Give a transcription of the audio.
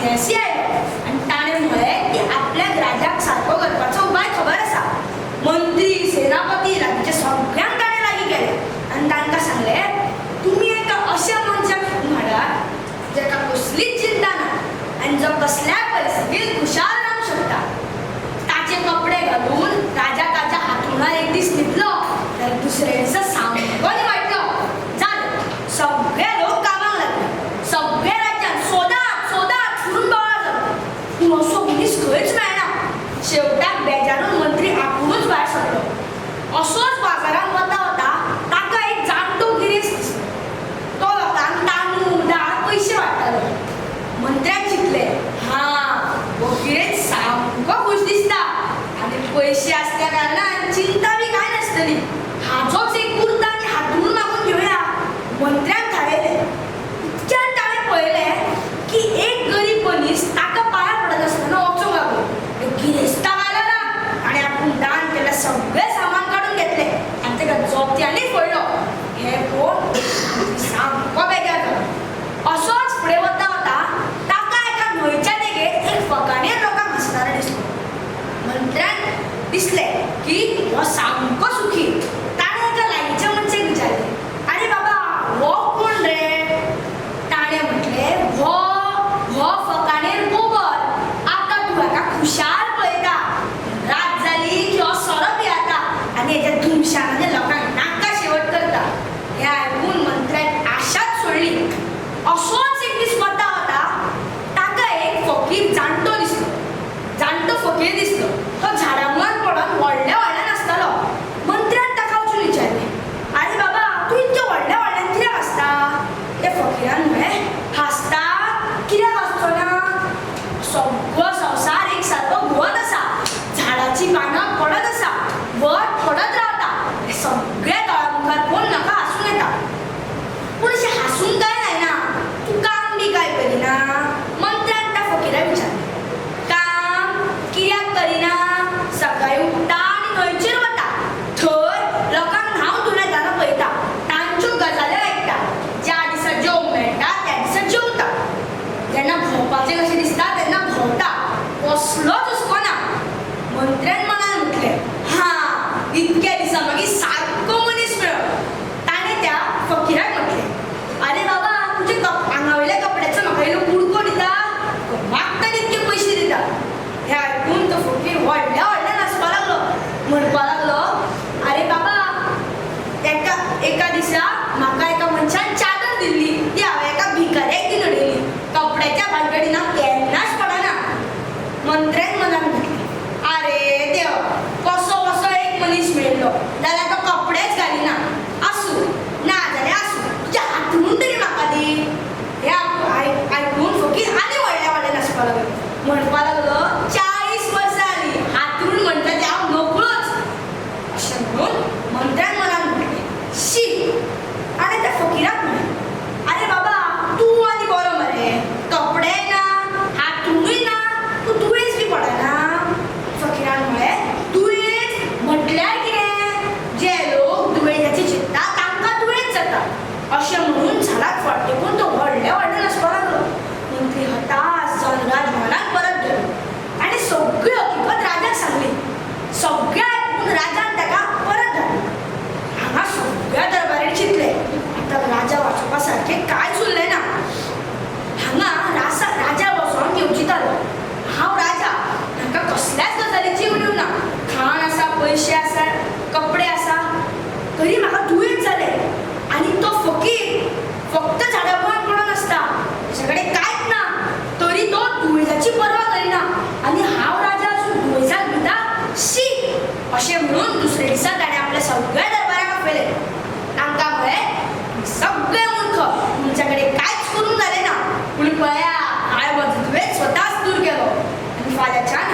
संन्यासी आयलो आनी ताणें म्हळें की आपल्याक राजाक सारको करपाचो उपाय खबर आसा. मंत्री, सेनापती, लागींच्या सगळ्यांक ताणें लागीं केले आनी तांकां सांगलें, तुमी एका अशा मनशाक सोदून हाडात जाका कसलीच चिंता ना आनी जो कसल्याय परिस्थितींत खुशाल रावंक शकता. ताचे कपडे घालून राजा ताच्या हातरुणार एक दीस न्हिदलो जाल्यार दुसऱ्या दिसा सामको निवळटलो. जालें, सगळे लोक कामाक लागले. सगळे राज्यांत सोदात सोदात करून बोवाळ जालो, पूण असो मनीस खंयच मेळना. शेवटाक बेजारून मंत्री आपुणूच भायर सरलो. असोच बाजारांत वता वता ताका एक जाणटो गिरेस्त दिसलो. तो लोकांक तांदूळ, दाळ, पयशे वांट्टालो. मंत्र्यान चिंतलें, हा, हो गिरेस्त सामको खूश दिसता आनी पयशे आसल्या कारणान चिंता बी कांय नासतली. हाजोच एक कुर्ता आनी हातरूण मागून घेवया, मंत्र्यान थारायलें. इतक्यान ताणें पळयलें की एक गरीब मनीस ताका पांयां पडनासतना वचूंक लागलो. गिरेस्ताक आयलो ना, ताणें आपूण दान केल्लें सगळें सामान काडून घेतलें आनी ताका जोत्यांनी फोडलो. हें पळोवन मंत्री सामको बेजार जालो. असोच फुडें वता वता ताका एका न्हंयच्या देगेर एक फकाणेर लोकांक हांसतना दिसलो. मंत्र्यान दिसलें की हो सामको सुखी. ताणें एका लागींच्या मनशाक विचारलें, आरे बाबा, हो कोण रे? ताणें म्हटलें, हो हो फकाणेर गोबर. आतां तूं हाका खुशाल पळयता, रात जाली की हो सोरो पियेता आनी हेच्या धुमशानांनी लोकांक नाका शेवट करता. हें आयकून मंत्र्यान आशाच सोडली. असोच एक दीस वता वता ताका एक फकीर जाणटो दिसलो. जाणटो फकीर दिसलो. तो झाडा मुळांत पडून व्हडल्या व्हडल्यान हांसतालो. मंत्र्यान ताका वचून विचारलें, आरे बाबा, तूं इतक्या व्हडल्या व्हडल्यान कित्याक हांसता? त्या फकिरान म्हळें, हांसता कित्याक हांसचो ना? सगळो संवसार एक सारको घुंवत आसा. झाडाचीं पानां पडत आसा, वत पडत रावता. हें सगळें दोळ्या मुखार पळोवन म्हाका हांसूंक येता. पूण अशें हांसूंक काय जायना. तूं काम बी काय करिना? मंत्र्यान त्या फकिराक विचारलें. काम कित्याक करिना? सकाळीं उठ्ठा आनी न्हंयचेर वता. थंय लोकांक न्हांवन धुवन येतना पळयता, तांच्यो गजाली आयकता. ज्या दिसा जेवंक मेळटा त्या दिसा जेवता. जेन्ना भोंवपाचें कशें दिसता तेन्ना भोंवता. कसलोच हुस्को ना. मंत्र्यान मनान म्हटलें, हा, इतक्या दिसा मागीर सारको मनीस मेळ्ळो. ताणें त्या फकिराक म्हटलें, आरे बाबा, तुजे आंगा वयल्या कपड्याचो म्हाका इल्लो कुडको दिता? मागता तितके पयशे दिता. हें आयकून तो फकीर व्हडल्या व्हडल्यान हांसपा लागलो. म्हणपा लागलो, आरे बाबा, एका एका दिसा म्हाका एका मनशान चादर दिल्ली, ती हांवें एका भिकाऱ्याक दिवन उडयली. कपड्याच्या भानगडीन हांव केन्नाच पडना. मंत्र्यान मनान म्हटलें, आरे देव, कसो कसो एक मनीस मेळ्ळो जाल्यार तो कपडेच घालिना. आसूं, ना जाल्यार आसूं, तुजें हातरूण तरी म्हाका दी. हें आयकून फकीर आनी व्हडल्या व्हडल्यान हांसपा लागलो. म्हणपा लागलो, 40 वर्सां जालीं, हातरूण म्हणटा तें हांव नकळोच. अशें म्हणून मंत्र्यान मनान म्हटलें, शी. आनी त्या फकिराक म्हळें, आरे बाबा, तूं आनी बरो मरे. कपडे ना, हातरुणूय ना, तूं दुयेंस बी पडना? फकिरान म्हळें, दुयेंस म्हटल्यार कितें? जे लोक दुयेंसाची चिंतता तांकां दुयेंस जाता. अशें म्हणून झाडाक फाट तेकून तो व्हडल्या व्हडल्यान हांसपा लागलो. मंत्री हताश जावन राजमहालांत परत गेलो. ताणें सगळी हकीकत राजाक सांगली. सगळें आयकून राजान ताका परत धाडलो. हांगा सगळ्या दरबाऱ्यांनी चिंतलें, आतां राजा वाचोवपा सारकें कांयच उरलें ना. हांगा राजा वचोन येवजितालो, हांव राजा, म्हाका कसल्याच गजालीची उणीव ना. खाण आसा, पयशे आसा, कपडे आसा, तरी म्हाका दुयेंत जालें. आनी तो फकीर फक्त झाडा मुळांत पडून आसता. ताचे कडेन कांयच ना, तरी तो दुयेंसाची पर्वा करिना आनी हांव राजा आसून दुयेंसाक भिता. शी. अशें म्हणून दुसरे दिसा ताणें आपल्या सगळ्या दरबाराक आपयलें. तांकां म्हळें, सगळे मूर्ख, तुमच्या कडेन कांयच करूंक जालें ना, पूण पळया, हांवें म्हजो दुयेंस स्वताच दूर केलो आनी फाल्यांच्यान